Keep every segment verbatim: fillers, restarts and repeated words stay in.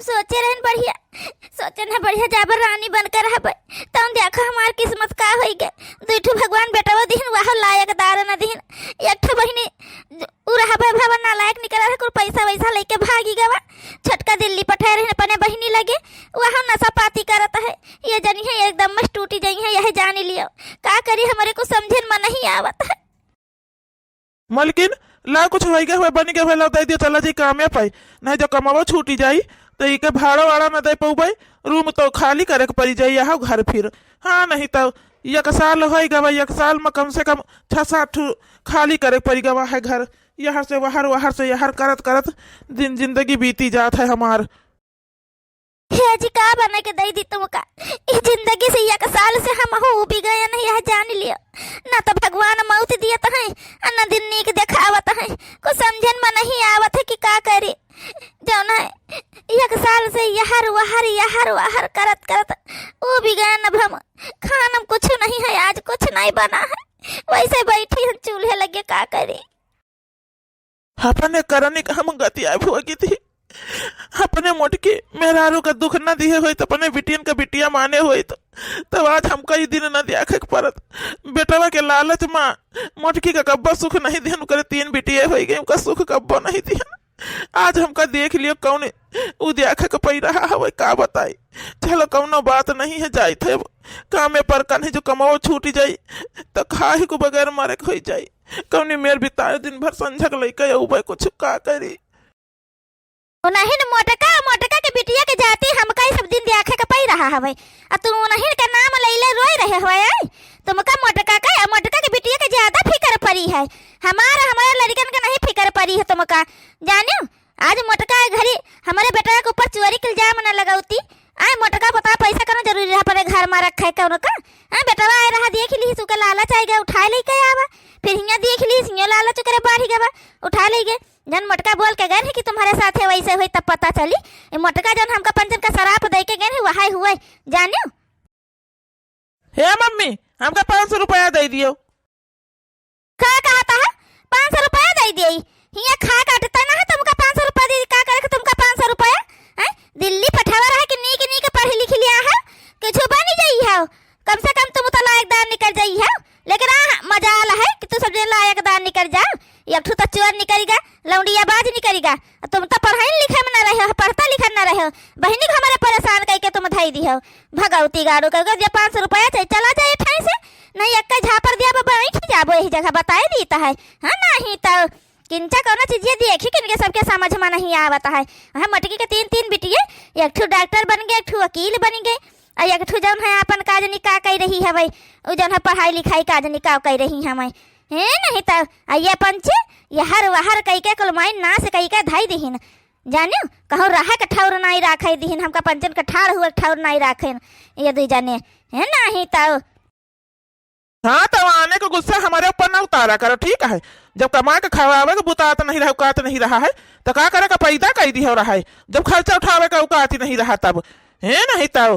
सोचे रहन बढ़िया, सोचे न बढ़िया जाबर रानी बनकर रहबै। तौन देखो हमार किस्मत का होई गए। दुई ठो भगवान बेटवा दिहिन, वह लायकदार न दिहिन। एक ठो बहिनी उ रहबै भवन नालायक निकल रहा, कुल पैसा वैसा लेके भागी गवा। छोटका दिल्ली पठाए रहन अपने बहिनी लगे, वह नशा पाती करत है। ये जनी है एकदम मस टूटी जाई है, यह जानी लियो। का करी, हमरे को समझे में नहीं आवत है। मलकिन, ला कुछ होई गए हुए, बनी गए हुए, ला दे दियो, चला जाई कामे पे। नहीं जो कमावो छूटी जाई, तो इके भाड़ा वाड़ा न दे पउबे, रूम तो खाली करे के पड़ी जाई, यहाँ घर फिर। हाँ, नहीं तो एक साल होई गवा, एक साल में कम से कम छह सात ठो खाली करे के पड़ी गवा है घर। यहाँ से वहर, वहर से यहाँ करत करत दिन जिंदगी बीती जात है हमार। हे जी, का बने के दई दी तुमका? ई जिंदगी से एक साल से हम हो उबी गए नहीं, यह जान लियो। ना तो भगवान मौत दियत है, आ ना दिन नीक देखावत है। कुछ समझन में नहीं आवत है कि का करी। जौन है, एक साल से यहर वहर, यहर वहर करत करत उबी गए। अब हम खान में कुछ नहीं है, आज कुछ नहीं बना है, वैसे बैठी हम चूल्हे लगे, का करी। अपने करनी का हम गतिया भोगी थी। अपने मोटकी मेहरारू का दुख न दिए होइत, अपने बिटियन का बिटिया माने होइत, तब आज हमका ई दिन न देखे के परत। बेटवा के लालच मा मोटकी का कब्बो सुख नहीं दिहन, ओकरे तीन बिटिये होई गई, ओका सुख कब्बो नहीं दिहन। आज हमका देख लियो कौन उ देखा के पै रहा हवे, का बताई। चलो कौनो बात नहीं है, जाइत है अब कामे पर, कन्हे जो कमाओ छूट जाई, तो खाए को बगैर मरे के होई जाई। कौनी मेर बिताए दिन भर संझक लइके अउबे कुछ का करी। उनहिन मोटका, मोटका के बिटिया के जाति हमका ई सब दिन देखे के पै रहा हवे। आ तू उनहिन के नाम लइले रोए रहे हवे, आय? तुमका मोटका के, आ मोटका के बिटिया के ज्यादा फिकर परी है। हमार, हमारे लड़िकन के नहीं फिकर परी है तुमका। जानियो, आज मोटका घरी हमरे बेटवा के ऊपर चोरी के इल्जाम न लगौती। आय मोटका, बता, पैसा कौनो जरूरी रहा अपने घर में रखे कौनो का? आय बेटवा आए रहा, देख ली, सुके लालच आएगा, उठाए लेके आवा। फिर हियाँ देख ली, हियाँ लालच करे बढ़ गवा, उठा ले गए। जन मोटका बोल के गए कि तुम्हारे साथ है वैसे हुई, तब पता चली। ये मोटका जन हमका पंचन का शराप दे के गए, वहाई हुए, जानियो। हे मम्मी, हमका पाँच सौ रुपया दे दियो। का कहता है? पाँच सौ रुपया दे दिए? हियाँ खा काटता ना है, तुमका पाँच सौ रुपया दे, का करे के तुमका पाँच सौ रुपया? हैं? दिल्ली पठावा रहा कि नीक नीक पढ़ लिख लिया है, कुछ बन जाई है, कम से कम तुम तो लायकदार निकल जाई है। लेकिन आ मजाल है कि तू सब जने लायकदार निकल जाओ। एक ठू तो चोर निकल गया, लौंडियाबाज निकल गया। तुम तो पढ़ाई लिखे में ना रहे हो, पढ़ता लिखा ना रहे हो, बहिनी को हमारे परेशान करके तुम धई दी हो। भगवती गाड़ू करके जे पाँच सौ रुपया चाहे चला जाए ठाई से, नहीं एक झापर दिया बाबा, बैठ जाबो यही जगह, बताए दीता है। हाँ, नहीं तो किंचा कौनो चीजिया देखी किनके सबके समझ में नहीं आवत है। हाँ, मटकी के तीन तीन बिटिये, एक ठू डॉक्टर बन गए, एक ठू वकील बन गए, और एक ठू जौन है अपन काज निका कर रही हवे, उ जौन है पढ़ाई लिखाई काज निका कर रही हवे। हे नहीं तो, आ ये पंचे, यहर वहर कई के कुल माइन नाश कई के धई दिहिन। जानियो, कहूँ रहे के ठौर नाई राखे दिहिन, हमका पंचन के ठाड़ हुए ठौर नाई राखेन, ये दुई जने। हे नहीं तो। हाँ, तो आने को गुस्सा हमारे ऊपर ना उतारा करो, ठीक है? जब कमा के खवावे के बुतात नहीं रहा, औकात नहीं रहा है, तो का करे का पैदा कई दी हो रहा है, जब खर्चा उठावे का औकात ही नहीं रहा तब। हे नहीं तो।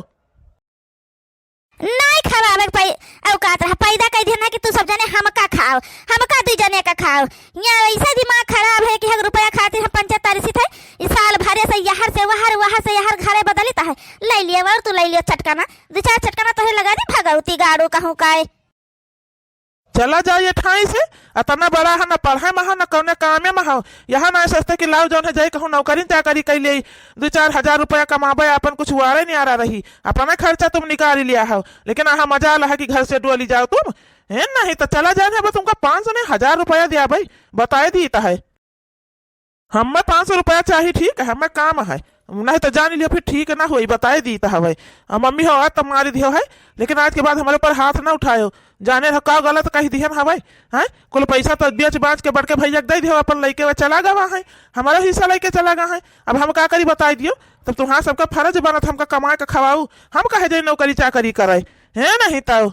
नहीं खवावे के पै-, औकात रहा, पैदा कई दिहन है कि तू सब जने हमका खाओ, हमका दुई जने का खाओ। यहाँ ऐसे दिमाग खराब है कि हक रुपया खातिर हम पंचे तरसित है। इस साल भरे से यहर से वहर, वहर से यहर घरे बदलित है। ले लिए और तू ले लिए चटकाना, दो चार चटकाना तोहे लगा दी, भगवती गाड़ू कहूँ काय। चला जाए ये ठाई से, अतना बड़ा है, न पढ़े में हो, न कौने कामे में हो। यहाँ ना सोचते कि लाओ जौन है जाए कहूँ नौकरी चाकरी कर ले, दो चार हजार रुपया कमाबे, अपन कुछ वारे न्यारा रही, अपना खर्चा तुम निकाल लिया हो। लेकिन आहा मजा आला है कि घर से डोली जाओ तुम। हे नहीं तो चला जाए, अब तुमका पाँच सौ नहीं, हजार रुपया दिया भाई, बताए दी तो है। हमें पाँच सौ रुपया चाही, ठीक है, हमें काम है, नहीं तो जान लियो फिर ठीक ना होई, बताए दी तो हवे। आ मम्मी हो, आज तो मारी दियो है, लेकिन आज के बाद हमारे ऊपर हाथ ना उठायो। जाने रहो का गलत कह दिहन हवे, हैं? कुल पैसा तो बेच बाच के बड़के भैया के दे दियो, अपन लइके वे चला गवा है, हमारा हिस्सा लइके चला गवा है। अब हम का करी, बताई दियो। तब तुम्हारा सबका फर्ज बनत हमका कमाए के खवाऊ, हम कहे जाई नौकरी चाकरी करे, हैं? नहीं तो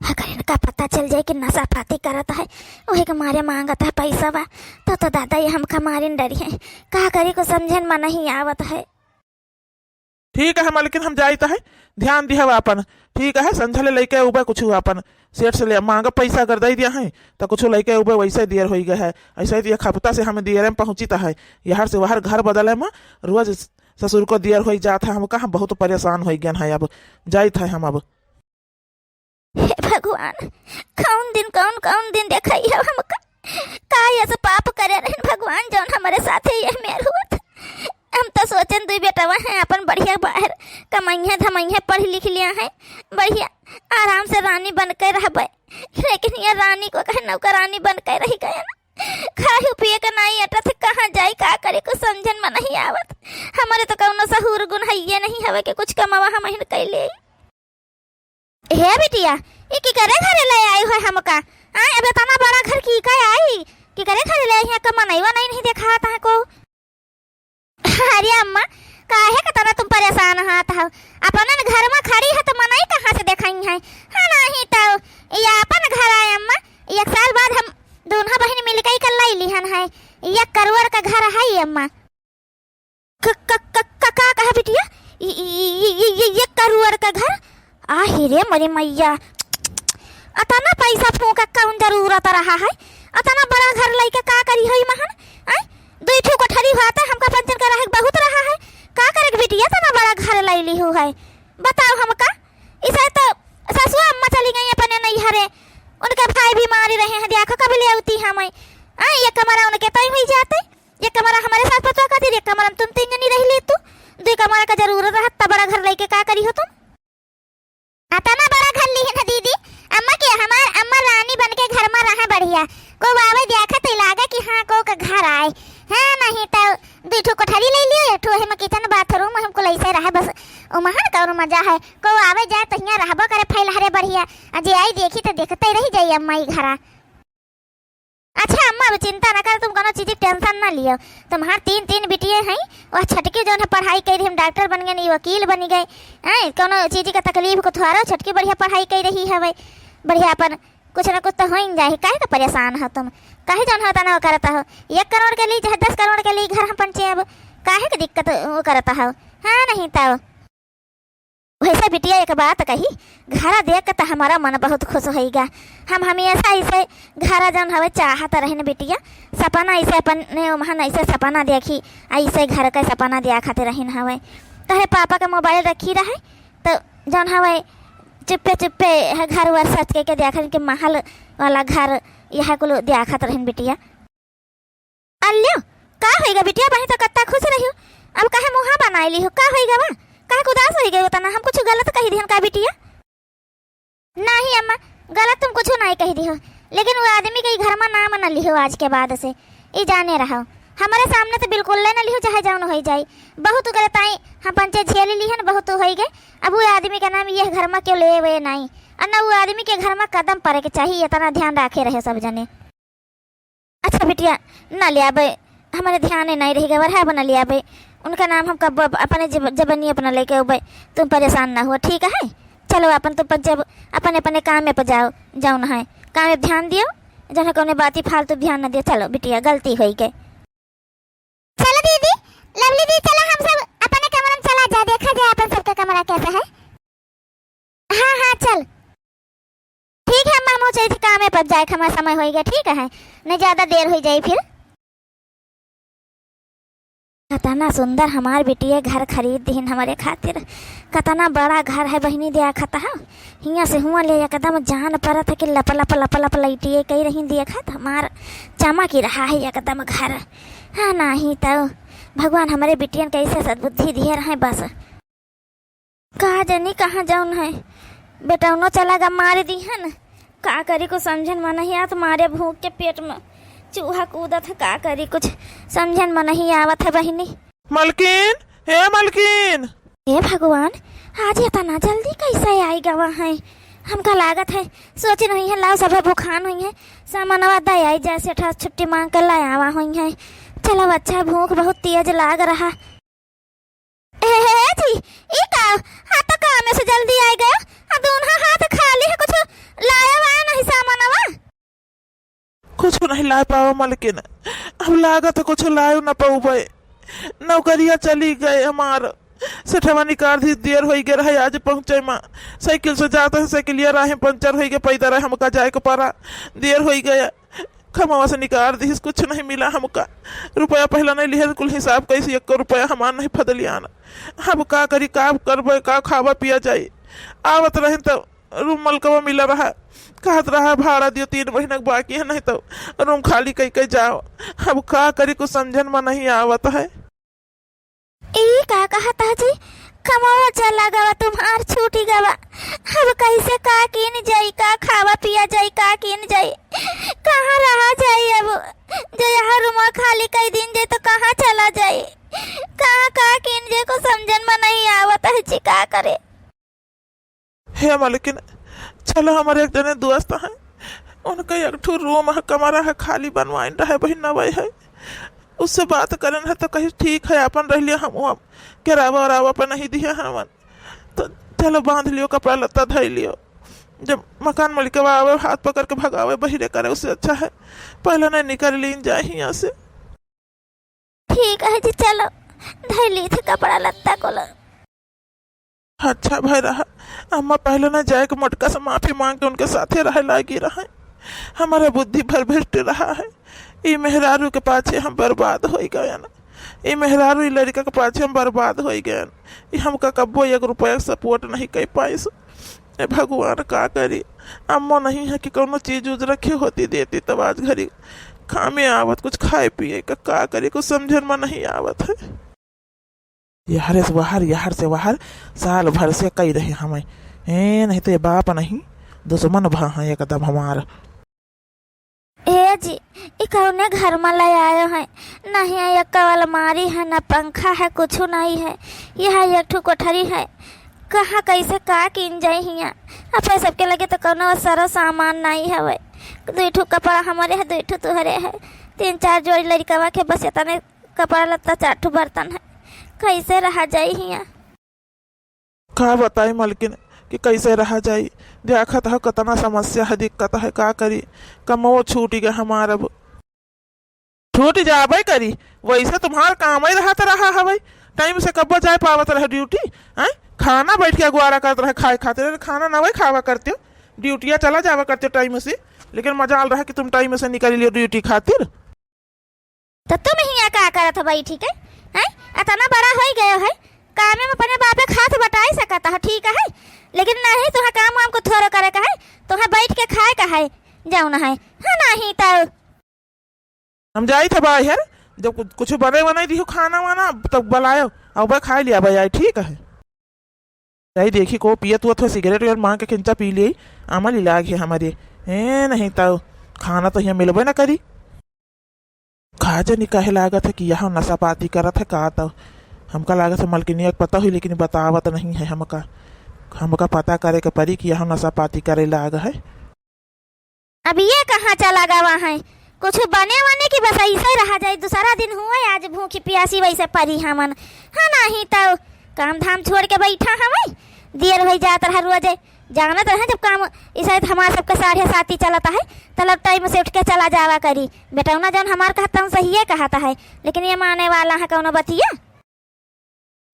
अगर इनका पता चल जाए कि नशा पाती करत है, वही के मारे मांगत है पैसा बा, तो, तो दादा ये हमका मारिन डरी है। का करी, को समझन में नहीं आवत है। ठीक है मलकिन, हम जाइत है, ध्यान दिहब आपन। ठीक है, संझा ले लइके उबे कुछ आपन सेठ से ले मांग पैसा अगर दे दिया है, तो कुछ लइके उबे वैसे देर होई गए है। ऐसे ही एक हफ्ता से हमें देर में पहुँचित है, यहर से वहर घर बदले में रोज ससुर को दियर होइ जात है हमका, हम बहुत परेशान होइ गयन है, अब जाइत है हम अब। हे भगवान, कौन दिन, कौन, कौन दिन देखइहउ हमका? का ऐसा पाप करे रहन भगवान, जौन हमरे साथे यह मेर हुआ था? हम तो सोचन दुई बेटवा हैं, अपन बढ़िया बाहर कमइहें, धमइहें, पढ़ लिख लिया है, बढ़िया आराम से रानी बन के रहबे, लेकिन यह रानी को कहे नौकरानी बन के रहि गए ना। खाए पिए के नाई अटत, कहाँ जाई, का करी, कुछ समझन में नहीं आवत। हमरे तो कौनो सहूर गुण हइये नहीं हवे कि कुछ कमावा हमहिन कैले। हे बिटिया, ई की करे घरे ले आई हो हमका? आय, अब इतना बड़ा घर की का आई? की करे घरे ले आई है? का मनई वनई नहीं देखात है को? अरे अम्मा, काहे का तरह तुम परेशान हाथ हो? अपने घर में खड़ी है तो मनई कहाँ से देखाई है? हाँ, नहीं तो ये अपन घर आए अम्मा, एक साल बाद हम दोनों बहिन मिलके ही कर लाई लिहन है। एक करोड़ का घर है ये अम्मा। क-, क-, क-, क-, का कहा बिटिया? इ-, इ-, इ-, इ-, इ-, एक करोड़ का घर? आहि रे मोरी मैया, अतना पैसा फूंके कौन जरूरत रहा है? अतना बड़ा घर लइके का करी होई महन? आय, दुई ठो कोठरी हुआ त हमका पंचन का रहे बहुत रहा है। का करे के बिटिया, अतना बड़ा घर लइ ली हो है? बताओ हमका। इसे तो ससुआ अम्मा चली गई अपने नैहरे, उनके भाई बीमारी रहे हैं, देखो कब ले आती हम। आय, ये कमरा उनके तय हुई जाते, ये कमरा हमारे सास पतोह खातिर, ये कमरा में तुम तीन जनी रह ले तू। दुई कमरा का जरूरत रहा, इतना बड़ा घर लइके का करी हो तुम? अतना बड़ा घर लिहिन है दीदी, अम्मा के हमार अम्मा रानी बन के घर में रहा बढ़िया। को आवे देखा तो लागे कि हाँ को का घर आए। हाँ नहीं तो दुई ठो कोठरी ले लियो, एक ठो है में किचन बाथरूम, हमको ऐसे रहे बस। ओ महान कौन मजा है, को आवे जाए तो यहाँ रहबो करे फैल हरे बढ़िया। आ जे आई देखी तो देखते ही रह जाई अम्मा ई घरा। अच्छा अम्मा, अब चिंता ना कर, तुम कोनो चीज की टेंशन ना लियो। तुम्हार तीन, तीन बिटिये हैं, वह छटकी जौन है पढ़ाई कइ रही, हम डॉक्टर बन गए, ई वकील बन गए, हैं, कोनो चीज का तकलीफ को थोड़ा, छटकी बढ़िया पढ़ाई कइ रही हवे, बढ़िया अपन कुछ ना कुछ तो हो ही जाए, काहे का परेशान हो तुम? काहे जौन होता ना वो करता हो, एक करोड़ के लिए चाहे दस करोड़ के लिए घर हम पंचे, अब काहे की दिक्कत वो करता हो? हाँ नहीं तो। वैसे बिटिया एक बात कही, घरा देख के तो हमारा मन बहुत खुश होइगा। हम हमेशा ऐसे घरा जौन हवे चाहत रहिन बिटिया, सपना ऐसे अपने उम्हन ऐसे सपना देखी, ऐसे घर के सपना देखत रहिन हवे। तोहरे पापा के मोबाइल रखी रहे तो जौन हवे चुप्पे चुप्पे है घर वर सर्च करके देखन कि महल वाला घर यह कुल देखत रहिन बिटिया। अल्यो, का होइगा बिटिया, बहिन तो कत्ता खुश रही हो, अब काहे मुँहा बनाए ली हो, का होइगा बा? काहे के उदास होइगा बा तना? हम कुछ गलत कही दिहन का बिटिया? नहीं अम्मा, गलत तुम कुछ नहीं कही दिहो, लेकिन वो आदमी के ई घर में नाम न लिहो आज के बाद से, ई जाने रहो। हमारे सामने तो बिल्कुल ले न लिहो, चाहे जौन होई जाई। बहुत करे ताई हम पंचे झेल लिहन, बहुत होई गए। अब वो आदमी का नाम यह घर में क्यों लेवे नहीं, और न वो आदमी के घर में कदम पड़े के चाहिए, इतना ध्यान रखे रहे सब जने। अच्छा बिटिया, ना ले आबे, हमारे ध्यान ही नहीं रह गए, अब ना ले आबे। उनका नाम हम कब अप-, अपने जब-, जबनी अपना लेके आबे, तुम परेशान ना हुआ, ठीक है? चलो अपन तुम पंचे अपने अपने काम में पर जाओ, जाओ ना है, काम में ध्यान दियो, जौन है कौने बाती फालतू ध्यान ना दियो। चलो बिटिया, गलती होई गई। चलो दीदी, लवली दीदी, चलो हम सब अपने कमरा में चला जाए, देखा जाए अपन सबका कमरा कैसा है। हाँ, हाँ, चल। ठीक है अम्मा, हम चली थी कामे पर जाए, हमारा समय होई गया, ठीक है, नहीं ज्यादा देर होई जाई फिर। कतना सुंदर हमार बिटिया घर खरीद दिहिन हमरे खातिर। कतना बड़ा घर है बहिनी, देखत हो, हियाँ से हुआँ ले एकदम जान परत है कि लप लप लप लप लइटिए कई रही, देखत हमार चमक ही रहा है एकदम घर। हाँ, नाही तो भगवान हमरे बिटियन कैसे सद्बुद्धि दिए रहे बस। का जानी कहाँ जौन है, बेटौनो चला गा मार दिहन। का करी कुछ समझन में नहीं आवत, मारे भूख के पेट में चूहा कूदत है, का करी कुछ समझन में नहीं आवत है बहिनी। मलकिन, हे मलकिन। हे भगवान, आज इतना जल्दी कैसे आई गवा है? हमका लागत है, सोची नहीं है, लाओ सभे भूखान हुई है, सामानवा दे आई, जैसे ठा छुट्टी मांग कर ले आवा हुई है। चलो अच्छा, भूख बहुत तेज लाग रहा। ए, हे, हे जी, ई का? हाँ, तो काम से जल्दी आ गया। आ, दोनों हाथ खाली है, कुछ लाया वाया नहीं सामानवा? कुछ नहीं ला पावा मलकिन, अब लागत कुछ लायो न पउबे। नौकरिया चली गए हमार, सेठवा निकाल दी, देर होई गए रहे आज पहुँचे में। साइकिल से जात है, साइकिलिया राह में पंचर होई गए, पैदल रहे हमका जाए के पड़ा, देर होई गए। खमवा से निकाल दिहिस, कुछ नहीं मिला हमका। रुपया पहला नहीं लिहे, कुल हिसाब कइसी, एक्को रुपया हमार नहीं फदलियान। अब का करी, का करबे, का खावा पिया जाई? आवत रहे त रूम मलकवा मिला रहा, कहत रहा, "भाड़ा दियो, तीन महीना के बाकी है, नहीं तो रूम खाली कई के जाओ।" अब का करी, कुछ समझन में नहीं आवत है। ई का कहत है जी? कमवा चला गवा, तुम्हार छूटी गवा। अब कैसे का कीन जाई, का खावा पिया जाई, का कीन जाई, कहाँ रहा जाई? अब जो यहाँ रूमा खाली कई दिन जाई तो कहाँ चला जाई, कहाँ का कीन जाई, कुछ समझन में नहीं आवत है जी, का करे? हे मलकिन, चलो, हमारे एक जने दोस्त हैं, उनका एक ठो रूम है, कमरा है, खाली बनवाइन रहे, बहिन नवई है, उससे बात करन है तो कही ठीक है, आपन रह लियो, हम, हम केरावा ओरावा पे नहीं दिए हवन, तो चलो बांध लियो, कपड़ा लत्ता धइ लियो, जब मकान मलिकवा आवे, हाथ पकड़ के भगावे, बहिरे करे, उससे अच्छा है पहले नहीं निकल लीन जाए यहाँ से। ठीक है जी, चलो, धइ ली थे कपड़ा लत्ता को लो। अच्छा भय रहा, अम्मा पहले न जाए के मोटका से माफी मांग के उनके साथे रहे लागी रहे। हमारा बुद्धि भर भ्रष्ट रहा है। ई मेहरारू के पाछे हम बर्बाद होई गयन। ई मेहरारू, ई लड़का के पाछे हम बर्बाद होई गयन। ई हमका कब्बो एक रुपया सपोर्ट नहीं कर पाइस। ए भगवान, का करी? अम्मा नहीं है कि कौनो चीज उज रखे होती देती, तब आज घरी कामे आवत कुछ खाए पिए का, का करी? कुछ समझन में नहीं आवत है। यहरे से वहर, यहर से वहर, साल भर से कई रहे हमें। ए, नहीं तो ये बाप नहीं, दुश्मन भा हैं एकदम हमार। ए जी, ई कौने घर में ले आयो है? नहीं है, एक अलमारी है, ना पंखा है, कुछ नहीं है। यह एक ठो कोठरी है, कहाँ कैसे का कीन जाई हियाँ? अपन सबके लगे तो कौनो सरो सामान नहीं हवे। दुई ठो कपड़ा हमारे है, दुई ठो तुहरे है, तीन चार जोड़ी लड़कवा के, बस इतने कपड़ा लत्ता, चार ठो बर्तन है, कैसे रहा जाई हियाँ? का बताई मलकिन कि कैसे रहा जाई, देखत हो कितना समस्या है, दिक्कत है, का करी, कमवो छूट गए हमार। अब छूट जाबे करी, वैसे तुम्हार काम ही रहत रहा हवे, टाइम से कब्बो जाए पावत रहे ड्यूटी, हैं? खाना बैठ के अगुआरा करत रहे खाए खातिर, अरे खाना ना वही खावा करते हो, ड्यूटिया चला जावा करते हो टाइम से, लेकिन मजाल रहा कि तुम टाइम से निकल लियो ड्यूटी खातिर। तो तुम हियाँ का करत हो बैठी के, हैं? इतना बड़ा होई गयो है, कामे में अपने बापे खात बटाई सकत हो, ठीक है, लेकिन नहीं, तुम्हें काम वाम को थोड़ो करे का है, तुम्हें बैठ के खाए का है, जाओ ना है, हाँ, नहीं तो। हम जाई थे बाहर, जब कुछ, कुछ बने बनाई दियो खाना वाना, तब बुलायो, अब खाए लिया भाई, ठीक है। जाई देखी को पियत हुआ थो सिगरेट विगरेट मांग के किंचा पी लिया, अमल इलाज है हमारे। ए, नहीं तो खाना तो यहाँ मिलबे ना करी। का जानी काहे लागत है कि यहाँ नशा पाती करत है का, तो हमका लागत है मलकिनिया के पता हुई, लेकिन बतावत नहीं है हमका। हमका पता करे के परी कि यहाँ नशा पाती करे लाग है। अब ये कहाँ चला गवा है? कुछ बने वने की बस ऐसे रहा जाए, दूसरा दिन हुआ आज भूखी प्यासी वैसे परी हमन। हाँ, नहीं तो काम धाम छोड़ के बैठा हमें, देर हो जात रहा रोजे। जानत रहे जब काम इसे हमार सबके साढ़े साती चलत है, तलब टाइम से उठ के चला जावा करी। बेटौना जौन हमार कहत तौन सहिए कहत है, लेकिन ये माने वाला है कौनो बतिया?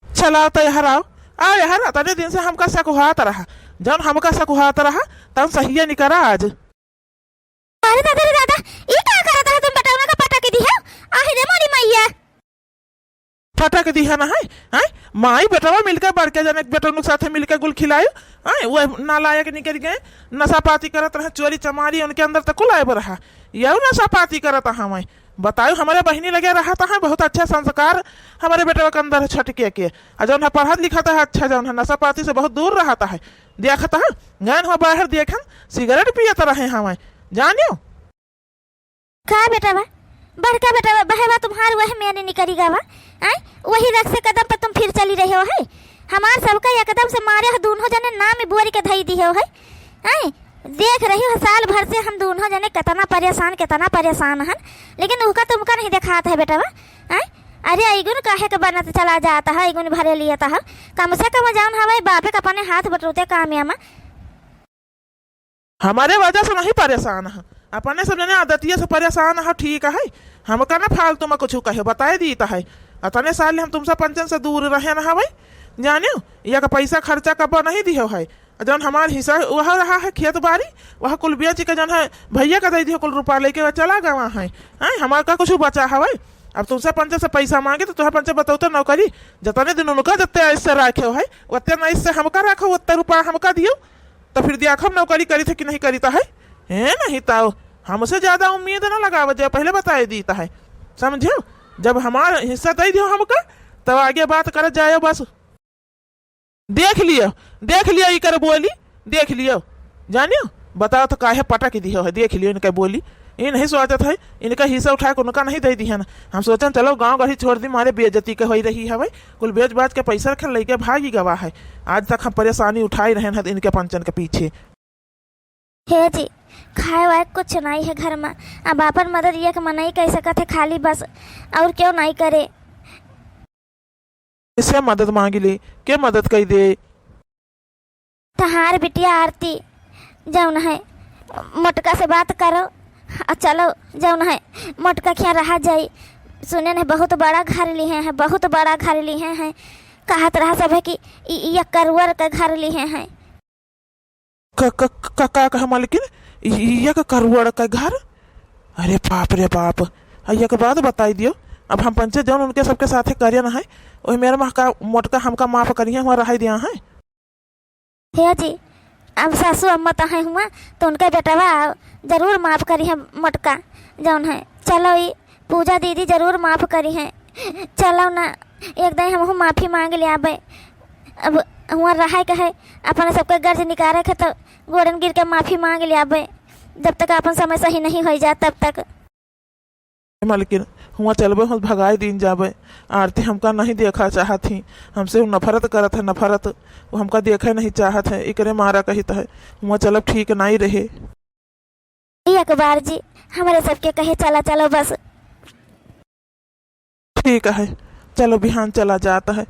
चलाओ तो यहाँ आओ, आओ यहाँ। अतने दिन से हमका शक होत रहा, जौन हमका शक होत रहा, तौन सहिए निकरा आज। अरे दादा रे दादा, ई का करत है तुम? बेटौना का पटक दी है। आहे रे मोरी मैया। फटक दिहा ना है, हैं? माई बेटवा मिलके बड़के जने बेटौनुक साथे मिलके गुल खिलायो, हैं? वो नालायक निकल गए, नशा पाती करत रहे, चोरी चमारी उनके अंदर तक कुल आए रहा, यहू नशा पाती करत हमें। बतायो, हमारे बहिनी लगे रहत है, बहुत अच्छा संस्कार हमारे बेटवा के अंदर है छटके के, आ जौन है पढ़त लिखत है अच्छा, जौन है नशा पाती से बहुत दूर रहत है, देखत है, गैन हो बाहर देखन सिगरेट पियत रहे हमें, जानियो। का बेटवा, बड़का बेटवा, बहवा तुम्हार वह मेने निकरी गवा, आय, वही रख से कदम पर तुम फिर चली रहे हो है। हमार सबका एकदम से मारे हो, दोनों जने नाम बोर के धई दिए हो है। आय, देख रही हो, साल भर से हम दोनों जने कितना परेशान, कितना परेशान हन, लेकिन उका तुमका नहीं देखात है बेटवा। आय, अरे, ऐगुन काहे के बनत चला जाता है, ऐगुन भरे लियत है। कम से कम जौन हवे बापे के अपने हाथ बटोरते काम यामा। हमारे वजह से नहीं परेशान है, अपने सब जने आदतिये से परेशान है, ठीक है। हमका ना फालतू में कुछ कहे, बताए दीत है। अतने साल हम तुमसे पंचन से दूर रहे न हवे, जानियो, या का पैसा खर्चा कब्बो नहीं दियो है। जौन हमार हिस्सा वह रहा है खेत बारी, वह कुल बेच के जौन है भैया का दे दियो, कुल रुपया लेके वह चला गवा है। हैं, हमार का कुछ बचा हवे? अब तुमसे पंचे से पैसा मांगे तो तुहे पंचे बतौते नौकरी, जतने दिन उनका जत्ते ऐसे राखे है, ओतने ऐसे हमका राखो, ओतने रुपया हमका दियो। तो फिर देखब नौकरी करी थे कि नहीं करी थे। हैं, नहीं तो हमसे ज्यादा उम्मीद ना लगावे जे, पहले बताए दी तो है, समझो? जब हमार हिस्सा दे दियो हमका, तब आगे बात कर जाए बस। देख लियो, देख लियो इकर बोली, देख लियो। जानियो, बताओ तो काहे पटक दियो है, देख लियो इनका बोली। ये नहीं सोचत है, इनका हिस्सा उठा के उनका नहीं दे दिहन। हम सोचन चलो गाँव गढ़ी छोड़ दी, मारे बेइज्जती के होई रही हवे। कुल बेच बाच के पैसा रखन लेके भागी गवा है। आज तक हम परेशानी उठाई रहन है इनके पंचन के पीछे। हे जी, खाए वाए कुछ नहीं है घर में। अब आपन मदद एक मनई कर सकत है खाली बस, और क्यों नहीं करे? इससे मदद मांगी ले, के मदद कर दे? तहार बिटिया आरती जौन है, मोटका से बात करो, आ चलो जौन है, मोटका खिया रहा जाई। सुने नहीं बहुत बड़ा घर लिहे हैं, बहुत बड़ा घर लिहे हैं। कहत रहा सब है कि इ-, इ-, एक करोड़ का घर लिहे हैं। क-, क-, क-, का कहा मालकिन? इ-, इ-, एक करोड़ का घर? अरे बाप रे बाप। आ, एक बात बताई दियो, अब हम पंचे जौन उनके सबके साथे करियन है, वही मेरा माँ का मोटका हमका माफ करिए, हुआ रहाई दिया है। हे जी, अब सासू अम्मा तो है हुआ, तो उनका बेटवा जरूर माफ करी है मोटका जौन है। चलो, ई पूजा दीदी जरूर माफ करी है। चलो ना, एक दाई हमहू माफी मांग ले आबे। अब हुआ रहे के है, अपने सबके गर्ज निकाले के, तो गोड़न गिर के माफी मांग ले आबे, जब तक अपन समय सही नहीं हो जाए तब तक। मालकिन, हुआ चलबे, हम भगाई दीन जाबे। आरती हमका नहीं देखा चाहत ही, हमसे उ नफरत करत है, नफरत। वो हमका देखे नहीं चाहत है, एकरे मारा कहित है। हुआ चलब ठीक नहीं रहे। एक बार जी, हमरे सबके कहे चला चलो बस। ठीक है, चलो बिहान चला जात है।